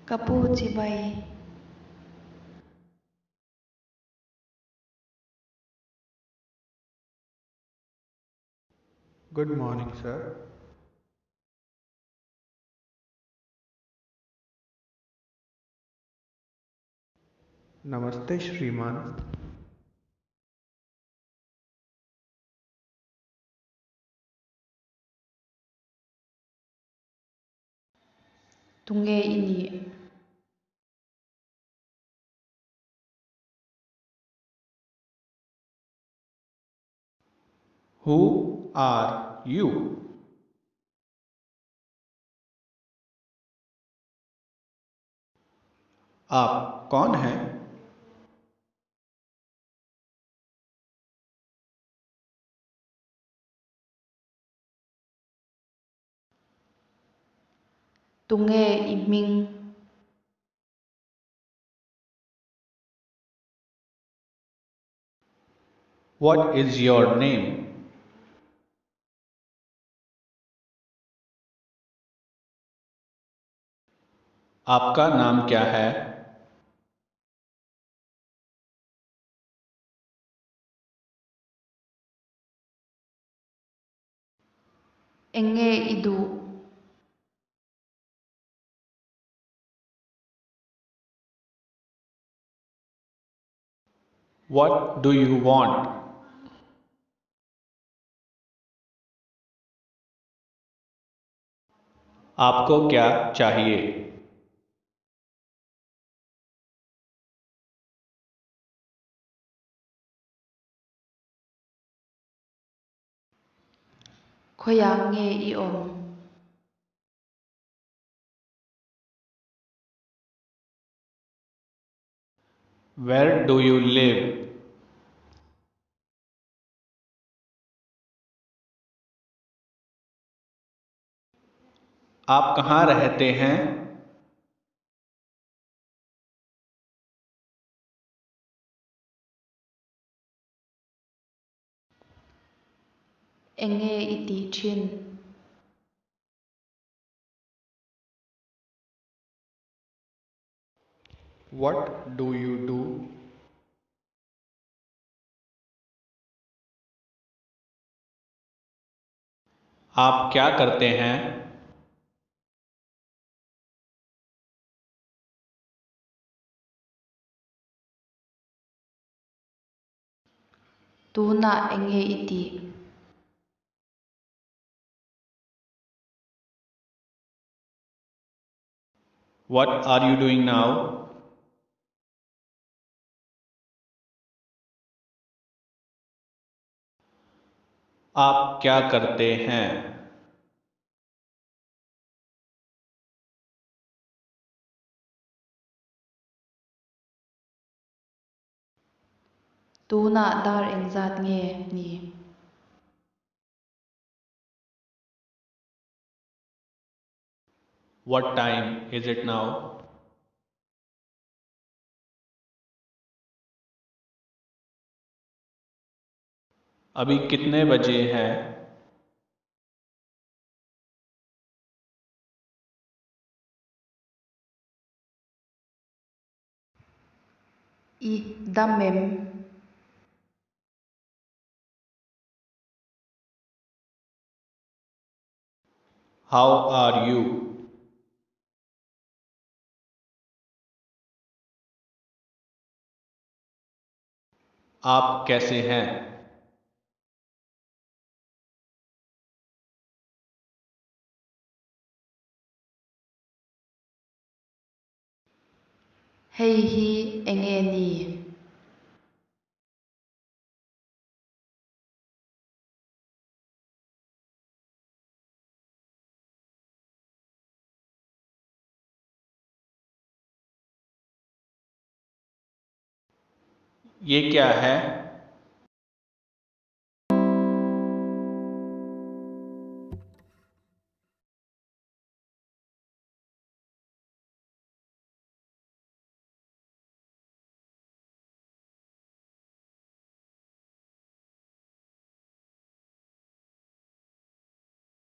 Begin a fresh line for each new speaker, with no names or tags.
Ka pu chibai.
Good morning sir. नमस्ते श्रीमान।
Tunge i nih?
Who are you? आप कौन हैं?
Tunge i hming?
What is your name? आपका नाम क्या है?
Eng nge i duh?
What do you want? आपको क्या चाहिए?
Khawiah nge i awm?
Where do you live? आप कहाँ रहते हैं?
Eng nge i tih thin?
What do you do? आप क्या करते हैं?
Tunah eng nge i tih?
What are you doing now? आप क्या करते हैं?
Tunah dar engzat nge ni?
What time is it now? अभी कितने बजे हैं?
I dam em?
How are you? आप कैसे हैं?
Hei hi eng nge ni?
ये क्या है?